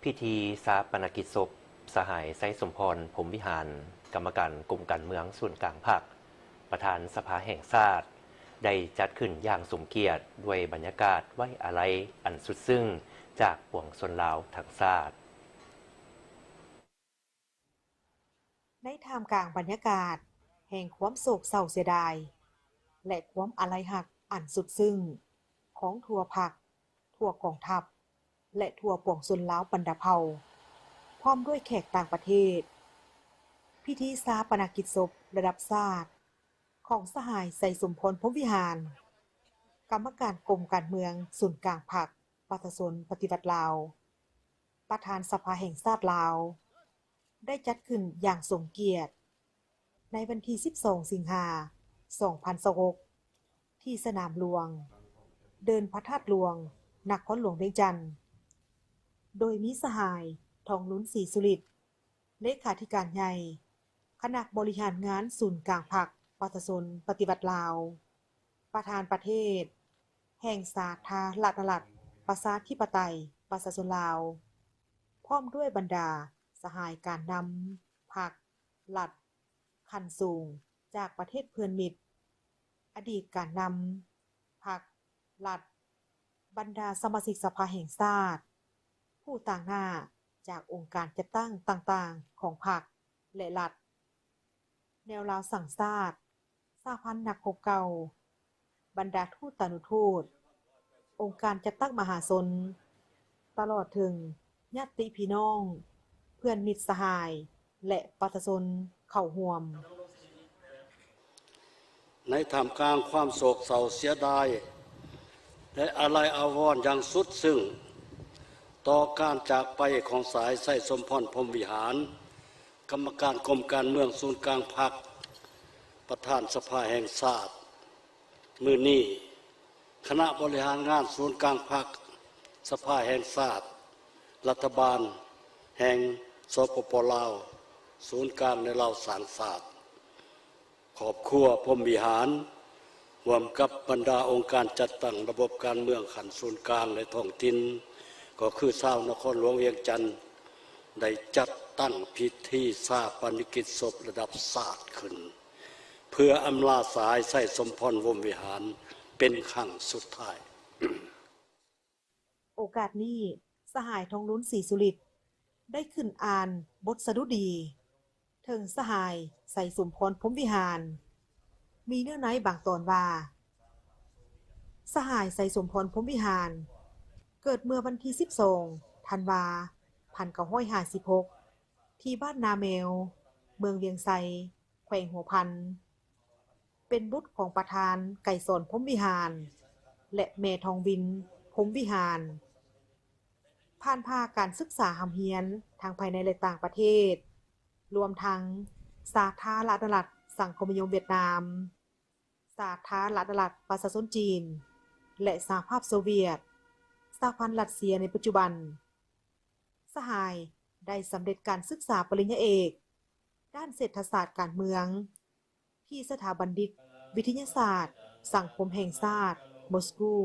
ພິທີຊາປະນະກິດສົບ ສະຫາຍ ໄຊສົມພອນ ພົມວິຫານ ກຳມະການກົມການເມືອງສູນກາງພັກ ປະທານສະພາແຫ່ງຊາດ ໄດ້ຈັດຂຶ້ນຢ່າງສົມກຽດ ດ້ວຍບັນຍາກາດໄວ້ອາໄລອັນສຸດຊຶ້ງຈາກປວງຊົນລາວທັງຊາດ. ໃນທ່າມກາງບັນຍາກາດແຫ່ງຄວາມໂສກເສົ້າເສຍດາຍ ແລະ ຄວາມອາໄລຮັກອັນສຸດຊຶ້ງຂອງທົ່ວພັກ, ທົ່ວກອງທັບ ແລະ ທົ່ວປວງຊົນລາວບັນດາເຜົ່າ, ພ້ອມດ້ວຍແຂກຕ່າງປະເທດ, ພິທີຊາປະນະກິດສົບລະດັບຊາດຂອງສະຫາຍ ໄຊສົມພອນ ພົມວິຫານ ກຳມະການກົມການເມືອງສູນກາງພັກປະຊາຊົນປະຕິວັດລາວ ປະທານສະພາແຫ່ງຊາດລາວ ໄດ້ຈັດຂຶ້ນຢ່າງສົມກຽດ ໃນວັນທີສິບສອງ ສິງຫາ ສອງພັນຊາວຫົກ ທີ່ສະໜາມຫຼວງ, ເດີ່ນພະທາດຫຼວງ, ນະຄອນຫຼວງວຽງຈັນ, ໂດຍມີສະຫາຍ ທອງລຸນ ສີສຸລິດ, ເລຂາທິການໃຫຍ່ ຄະນະບໍລິຫານງານສູນກາງພັກປະຊາຊົນປະຕິວັດລາວ, ປະທານປະເທດ ແຫ່ງສາທາລະນະລັດ ປະຊາທິປະໄຕ ປະຊາຊົນລາວ, ພ້ອມດ້ວຍບັນດາສະຫາຍການນຳພັກ, ລັດ, ຂັ້ນສູງຈາກປະເທດເພື່ອນມິດ, ອະດີດການນຳພັກ, ລັດ, ບັນດາສະມາຊິກສະພາແຫ່ງຊາດ, ຜູ້ຕາງໜ້າຈາກອົງການຈັດຕັ້ງຕ່າງໆຂອງພັກ ແລະ ລັດ, ແນວລາວສ້າງຊາດ, ສະຫະພັນນັກຮົບເກົ່າ, ບັນດາທູດຕານຸທູດ, ອົງການຈັດຕັ້ງມະຫາຊົນ, ຕະຫຼອດເຖິງຍາດຕິພີ່ນ້ອງ, ເພື່ອນມິດສະຫາຍ ແລະ ປະຊາຊົນເຂົ້າຮ່ວມ. ໃນທ່າມກາງຄວາມໂສກເສົ້າເສຍດາຍ ແລະ ອາໄລອາວອນຢ່າງສຸດຊຶ້ງຕໍ່ການຈາກໄປຂອງສະຫາຍ ໄຊສົມພອນ ພົມວິຫານ, ກຳມະການກົມການເມືອງສູນກາງພັກ, ປະທານສະພາແຫ່ງຊາດ, ມື້ນີ້ ຄະນະບໍລິຫານງານສູນກາງພັກ, ສະພາແຫ່ງຊາດ, ລັດຖະບານແຫ່ງ ສປປ ລາວ, ສູນກາງໃນລາວສ້າງຊາດ, ຄອບຄົວພົມວິຫານ, ຮ່ວມກັບບັນດາອົງການຈັດຕັ້ງລະບົບການເມືອງຂັ້ນສູນກາງ ແລະ ທ້ອງຖິ່ນ, ກໍຄືຊາວນະຄອນຫຼວງວຽງຈັນ ໄດ້ຈັດຕັ້ງພິທີຊາປະນະກິດສົບລະດັບຊາດຂຶ້ນ ເພື່ອອຳລາສະຫາຍ ໄຊສົມພອນ ວົມວິຫານ ເປັນຄັ້ງສຸດທ້າຍ. ໂອກາດນີ້, ສະຫາຍ ທອງລຸນ ສີສຸລິດ ໄດ້ຂຶ້ນອ່ານບົດສະດຸດີເຖິງສະຫາຍ ໄຊສົມພອນ ພົມວິຫານ, ມີເນື້ອໃນບາງຕອນວ່າ, ສະຫາຍ ໄຊສົມພອນ ພົມວິຫານ ເກີດເມື່ອວັນທີສິບສອງ ທັນວາ ພັນເກົ້າຮ້ອຍຫ້າສິບຫົກ ທີ່ບ້ານນາແມວ, ເມືອງວຽງໄຊ, ແຂວງຫົວພັນ, ເປັນບຸດຂອງປະທານໄກສອນ ພົມວິຫານ ແລະ ແມ່ທອງວິນ ພົມວິຫານ. ຜ່ານຜ່າການສຶກສາຮ່ຳຮຽນທັງພາຍໃນ ແລະ ຕ່າງປະເທດ, ລວມທັງສາທາລະນະລັດສັງຄົມນິຍົມຫວຽດນາມ, ສາທາລະນະລັດປະຊາຊົນຈີນ ແລະ ສະຫະພາບໂຊວຽດ, ສະຫະພັນລັດເຊຍໃນປັດຈຸບັນ, ສະຫາຍໄດ້ສຳເລັດການສຶກສາປະລິນຍາເອກ ດ້ານເສດຖະສາດການເມືອງ ທີ່ສະຖາບັນດິດວິທະຍາສາດສັງຄົມແຫ່ງຊາດ ມົສກູ.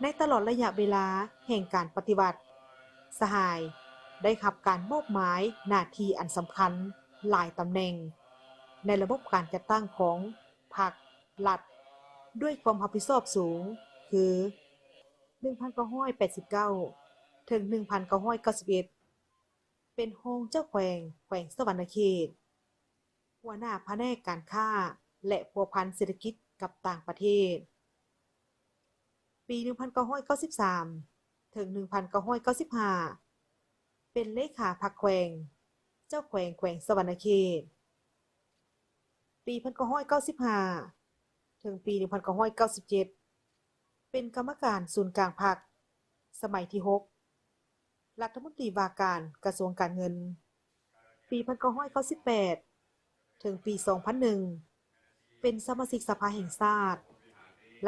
ໃນຕະຫຼອດໄລຍະເວລາແຫ່ງການປະຕິວັດ, ສະຫາຍໄດ້ຮັບການມອບໝາຍໜ້າທີ່ອັນສຳຄັນຫຼາຍຕຳແໜ່ງໃນລະບົບການຈັດຕັ້ງຂອງພັກ, ລັດ ດ້ວຍຄວາມຮັບຜິດຊອບສູງ ຄື ໜຶ່ງພັນເກົ້າຮ້ອຍແປດສິບເກົ້າ ເຖິງ ໜຶ່ງພັນເກົ້າຮ້ອຍເກົ້າສິບເອັດ ເປັນຮອງເຈົ້າແຂວງແຂວງສະຫວັນນະເຂດ, ຫົວໜ້າພະແນກການຄ້າ ແລະ ພົວພັນເສດຖະກິດກັບຕ່າງປະເທດ. ປີໜຶ່ງພັນເກົ້າຮ້ອຍເກົ້າສິບສາມ ເຖິງ ໜຶ່ງພັນເກົ້າຮ້ອຍເກົ້າສິບຫ້າ ເປັນເລຂາພັກແຂວງ, ເຈົ້າແຂວງແຂວງສະຫວັນນະເຂດ. ປີໜຶ່ງພັນເກົ້າຮ້ອຍເກົ້າສິບຫ້າ ເຖິງປີໜຶ່ງພັນເກົ້າຮ້ອຍເກົ້າສິບເຈັດ ເປັນກຳມະການສູນກາງພັກ ສະໄໝທີຫົກ ລັດຖະມົນຕີວ່າການກະຊວງການເງິນ. ປີໜຶ່ງພັນເກົ້າຮ້ອຍເກົ້າສິບແປດ ເຖິງປີສອງພັນໜຶ່ງ ເປັນສະມາຊິກສະພາແຫ່ງຊາດ,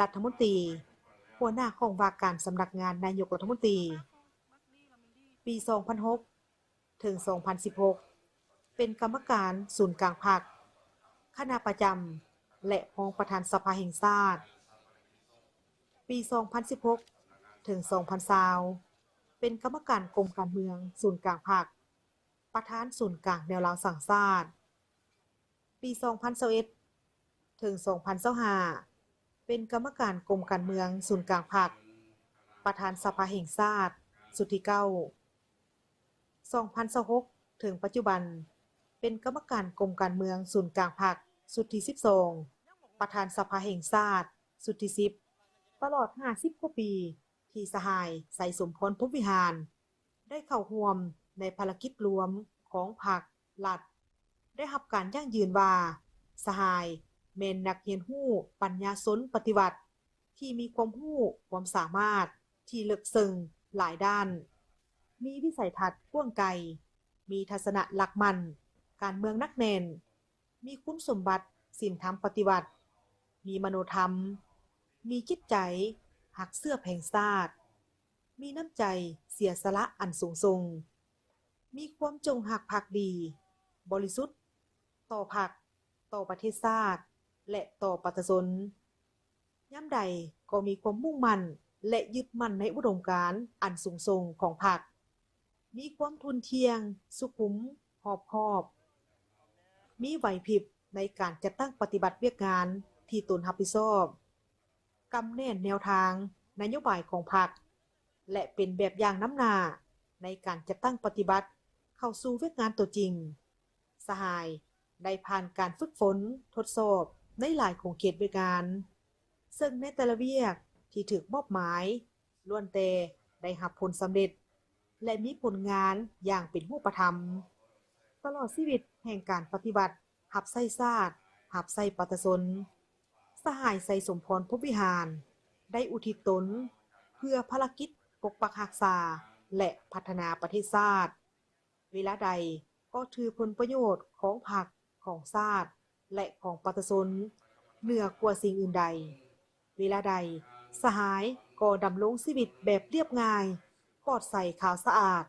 ລັດຖະມົນຕີ, ຫົວໜ້າຫ້ອງວ່າການສຳນັກງານນາຍົກລັດຖະມົນຕີ. ປີສອງພັນຫົກ ເຖິງສອງພັນສິບຫົກ ເປັນກຳມະການສູນກາງພັກ, ຄະນະປະຈຳ ແລະ ຮອງປະທານສະພາແຫ່ງຊາດ. ປີສອງພັນສິບຫົກ ເຖິງສອງພັນຊາວ ເປັນກຳມະການກົມການເມືອງສູນກາງພັກ, ປະທານສູນກາງແນວລາວສ້າງຊາດ. ປີສອງພັນຊາວເອັດ ເຖິງ ສອງພັນຊາວຫ້າ ເປັນກຳມະການກົມການເມືອງສູນກາງພັກ, ປະທານສະພາແຫ່ງຊາດຊຸດທີເກົ້າ. ສອງພັນຊາວຫົກ ເຖິງປັດຈຸບັນ ເປັນກຳມະການກົມການເມືອງສູນກາງພັກຊຸດທີສິບສອງ, ປະທານສະພາແຫ່ງຊາດຊຸດທີສິບ. ຕະຫຼອດຫ້າສິບກວ່າປີ ທີ່ສະຫາຍ ໄຊສົມພອນ ພົມວິຫານ ໄດ້ເຂົ້າຮ່ວມໃນພາລະກິດລວມຂອງພັກ, ລັດ, ໄດ້ຮັບການຢັ້ງຢືນວ່າ ສະຫາຍແມ່ນນັກຮຽນຮູ້ປັນຍາຊົນປະຕິວັດ ທີ່ມີຄວາມຮູ້ຄວາມສາມາດທີ່ເລິກເຊິ່ງຫຼາຍດ້ານ, ມີວິໄສທັດກວ້າງໄກ, ມີທັດສະນະຫຼັກໝັ້ນການເມືອງໜັກແໜ້ນ, ມີຄຸນສົມບັດສິນທຳປະຕິວັດ, ມີມະໂນທຳ, ມີຈິດໃຈຮັກເຊື້ອແພງຊາດ, ມີນ້ຳໃຈເສຍສະຫຼະອັນສູງສົ່ງ, ມີຄວາມຈົງຮັກພັກດີ, ບໍລິສຸດຕໍ່ພັກ, ຕໍ່ປະເທດຊາດ ແລະ ຕໍ່ປະຊາຊົນ. ຍາມໃດກໍມີຄວາມມຸ່ງໝັ້ນ ແລະ ຍຶດໝັ້ນໃນອຸດົມການອັນສູງສົ່ງຂອງພັກ, ມີຄວາມທຸ່ນທ່ຽງ, ສຸຂຸມ, ຮອບຄອບ, ມີໄຫວພິບໃນການຈັດຕັ້ງປະຕິບັດວຽກງານທີ່ຕົນຮັບຜິດຊອບ, ກຳແໜ້ນແນວທາງນະໂຍບາຍຂອງພັກ ແລະ ເປັນແບບຢ່າງນຳໜ້າໃນການຈັດຕັ້ງປະຕິບັດເຂົ້າສູ່ວຽກງານຕົວຈິງ. ສະຫາຍໄດ້ຜ່ານການຝຶກຝົນທົດສອບໃນຫຼາຍຂົງເຂດວຽກງານ, ເຊິ່ງໃນແຕ່ລະວຽກທີ່ຖືກມອບໝາຍ ລ້ວນແຕ່ໄດ້ຮັບຜົນສຳເລັດ ແລະ ມີຜົນງານຢ່າງເປັນຮູບປະທຳ. ຕະຫຼອດຊີວິດແຫ່ງການປະຕິວັດຮັບໃຊ້ຊາດ, ຮັບໃຊ້ປະຊາຊົນ, ສະຫາຍ ໄຊສົມພອນ ພົມວິຫານ ໄດ້ອຸທິດຕົນເພື່ອພາລະກິດປົກປັກຮັກສາ ແລະ ພັດທະນາປະເທດຊາດ. ເວລາໃດກໍຖືຜົນປະໂຫຍດຂອງພັກ, ຂອງຊາດ ແລະ ຂອງປະຊາຊົນເໜືອກວ່າສິ່ງອື່ນໃດ. ເວລາໃດສະຫາຍກໍດຳລົງຊີວິດແບບລຽບງ່າຍ, ປອດໃສຂາວສະອາດ,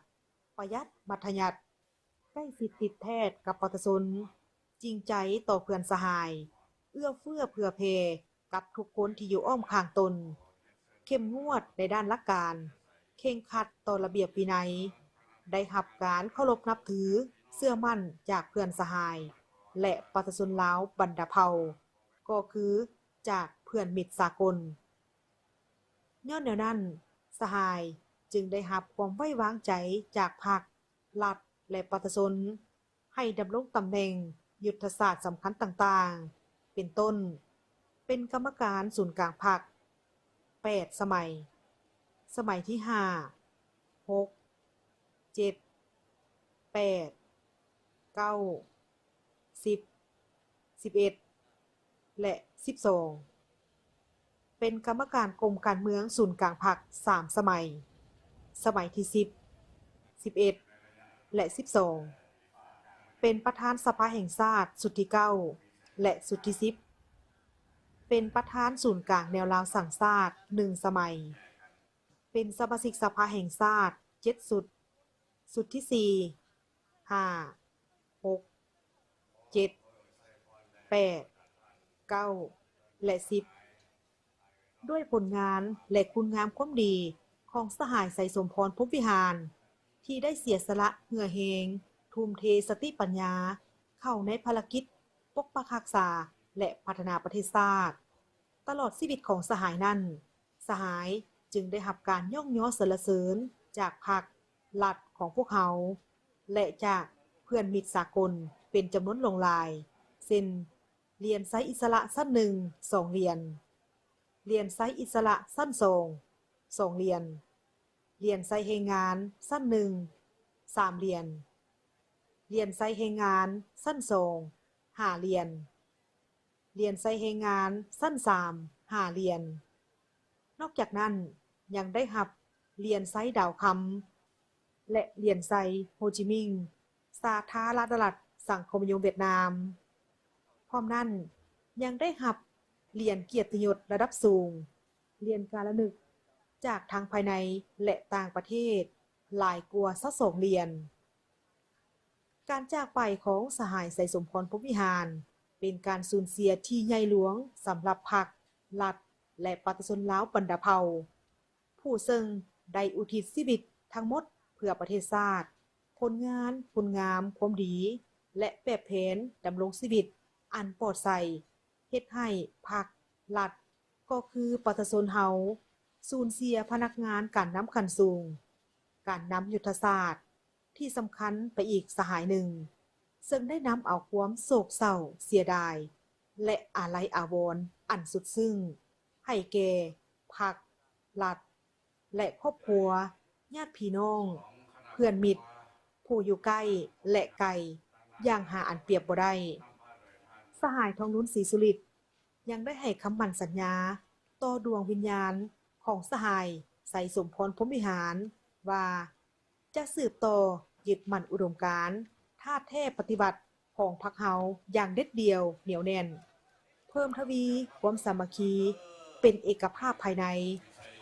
ປະຢັດມັດທະຍັດ, ໃກ້ຊິດຕິດແທດກັບປະຊາຊົນ, ຈິງໃຈຕໍ່ເພື່ອນສະຫາຍ, ເອື້ອເຟື້ອເຜື່ອແຜ່ ກັບທຸກຄົນທີ່ຢູ່ອ້ອມຂ້າງຕົນ, ເຂັ້ມງວດໃນດ້ານຫຼັກການ, ເຄັ່ງຄັດຕໍ່ລະບຽບວິໄນ, ໄດ້ຮັບການເຄົາລົບນັບຖື, ເຊື່ອໝັ້ນຈາກເພື່ອນສະຫາຍ ແລະ ປະຊາຊົນລາວບັນດາເຜົ່າ, ກໍຄືຈາກເພື່ອນມິດສາກົນ. ຍ້ອນແນວນັ້ນ, ສະຫາຍຈຶ່ງໄດ້ຮັບຄວາມໄວ້ວາງໃຈຈາກພັກ, ລັດ ແລະ ປະຊາຊົນ ໃຫ້ດຳລົງຕຳແໜ່ງຍຸດທະສາດສຳຄັນຕ່າງໆ ເປັນຕົ້ນ ເປັນກຳມະການສູນກາງພັກແປດສະໄໝ, ສະໄໝທີຫ້າ, ຫົກ, ເຈັດ, ແປດ, ເກົ້າ, ສິບ, ສິບເອັດ ແລະ ສິບສອງ ເປັນກຳມະການກົມການເມືອງສູນກາງພັກສາມສະໄໝ, ສະໄໝທີສິບ, ສິບເອັດ ແລະ ສິບສອງ ເປັນປະທານສະພາແຫ່ງຊາດຊຸດທີເກົ້າ ແລະ ຊຸດທີສິບ, ເປັນປະທານສູນກາງແນວລາວສ້າງຊາດໜຶ່ງສະໄໝ, ເປັນສະມາຊິກສະພາແຫ່ງຊາດເຈັດຊຸດ, ຊຸດທີສີ່, ຫ້າ, ຫົກ, ເຈັດ, ແປດ, ເກົ້າ ແລະ ສິບ ດ້ວຍຜົນງານ ແລະ ຄຸນງາມຄວາມດີຂອງສະຫາຍ ໄຊສົມພອນ ພົມວິຫານ ທີ່ໄດ້ເສຍສະຫຼະເຫື່ອແຮງ, ທຸ່ມເທສະຕິປັນຍາເຂົ້າໃນພາລະກິດປົກປັກຮັກສາ ແລະ ພັດທະນາປະເທດຊາດ. ຕະຫຼອດຊີວິດຂອງສະຫາຍນັ້ນ, ສະຫາຍຈຶ່ງໄດ້ຮັບການຍ້ອງຍໍສັນລະເສີນຈາກພັກ, ລັດຂອງພວກເຮົາ ແລະ ຈາກເພື່ອນມິດສາກົນເປັນຈຳນວນຫຼວງຫຼາຍ ເຊັ່ນ ຫຼຽນໄຊອິດສະຫຼະຊັ້ນໜຶ່ງ ສອງຫຼຽນ, ຫຼຽນໄຊອິດສະຫຼະຊັ້ນສອງ ສອງຫຼຽນ, ຫຼຽນໄຊແຮງງານຊັ້ນໜຶ່ງ ສາມຫຼຽນ, ຫຼຽນໄຊແຮງງານຊັ້ນສອງ ຫ້າຫຼຽນ, ຫຼຽນໄຊແຮງງານຊັ້ນສາມ ຫ້າຫຼຽນ. ນອກຈາກນັ້ນ ຍັງໄດ້ຮັບຫຼຽນໄຊດາວຄຳ ແລະ ຫຼຽນໄຊໂຮຈິມິງ ສາທາລະນະລັດສັງຄົມນິຍົມຫວຽດນາມ. ພ້ອມນັ້ນ ຍັງໄດ້ຮັບຫຼຽນກຽດຕິຍົດລະດັບສູງ, ຫຼຽນກາລະນຶກ ຈາກທັງພາຍໃນ ແລະ ຕ່າງປະເທດ ຫຼາຍກວ່າຊາວສອງຫຼຽນ. ການຈາກໄປຂອງສະຫາຍ ໄຊສົມພອນ ພົມວິຫານ ເປັນການສູນເສຍທີ່ໃຫຍ່ຫຼວງສຳລັບພັກ, ລັດ ແລະ ປະຊາຊົນລາວບັນດາເຜົ່າ, ຜູ້ເຊິ່ງໄດ້ອຸທິດຊີວິດ ທັງໝົດເພື່ອປະເທດຊາດ. ຜົນງານ, ຄຸນງາມ, ຄວາມດີ ແລະ ແປບແຜນດຳລົງຊີວິດອັນປອດໃສ ເຮັດໃຫ້ພັກ, ລັດ ກໍຄືປະຊາຊົນເຮົາ ສູນເສຍພະນັກງານການນຳຂັ້ນສູງ, ການນຳຍຸດທະສາດທີ່ສຳຄັນໄປອີກສະຫາຍໜຶ່ງ, ເຊິ່ງໄດ້ນຳເອົາຄວາມໂສກເສົ້າເສຍດາຍ ແລະ ອາໄລອາວອນອັນສຸດຊຶ້ງ ໃຫ້ແກ່ພັກ, ລັດ ແລະ ຄອບຄົວ, ຍາດພີ່ນ້ອງ, ເພື່ອນມິດ, ຜູ້ຢູ່ໃກ້ ແລະ ໄກ ຢ່າງຫາອັນປຽບບໍ່ໄດ້. ສະຫາຍ ທອງລຸນ ສີສຸລິດ ຍັງໄດ້ໃຫ້ຄຳໝັ້ນສັນຍາຕໍ່ດວງວິນຍານຂອງສະຫາຍ ໄຊສົມພອນ ພົມວິຫານ ວ່າ ຈະສືບຕໍ່ຍຶດໝັ້ນອຸດົມການທາດແທ້ປະຕິວັດຂອງພັກເຮົາຢ່າງເດັດດ່ຽວໜຽວແໜ້ນ, ເພີ່ມທະວີຄວາມສາມັກຄີເປັນເອກະພາບພາຍໃນ,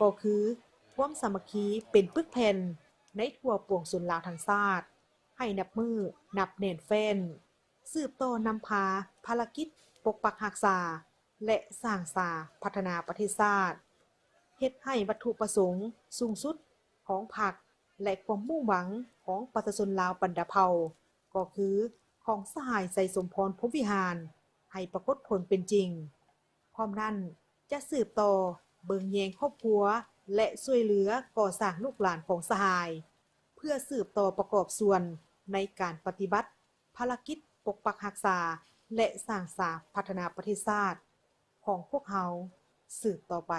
ກໍຄືຄວາມສາມັກຄີເປັນປຶກແຜ່ນໃນທົ່ວປວງຊົນລາວທັງຊາດ ໃຫ້ນັບມື້ນັບແໜ້ນແຟ້ນ, ສືບຕໍ່ນຳພາພາລະກິດປົກປັກຮັກສາ ແລະ ສ້າງສາພັດທະນາປະເທດຊາດ, ເຮັດໃຫ້ວັດຖຸປະສົງສູງສຸດຂອງພັກ ແລະ ຄວາມມຸ່ງຫວັງຂອງປະຊາຊົນລາວບັນດາເຜົ່າ ກໍຄືຂອງສະຫາຍ ໄຊສົມພອນ ພົມວິຫານ ໃຫ້ປາກົດຜົນເປັນຈິງ. ພ້ອມນັ້ນ ຈະສືບຕໍ່ເບິ່ງແຍງຄອບຄົວ ແລະ ຊ່ວຍເຫຼືອກໍ່ສ້າງລູກຫຼານຂອງສະຫາຍ ເພື່ອສືບຕໍ່ປະກອບສ່ວນໃນການປະຕິບັດພາລະກິດປົກປັກຮັກສາ ແລະ ສ້າງສາພັດທະນາປະເທດຊາດຂອງພວກເຮົາສືບຕໍ່ໄປ.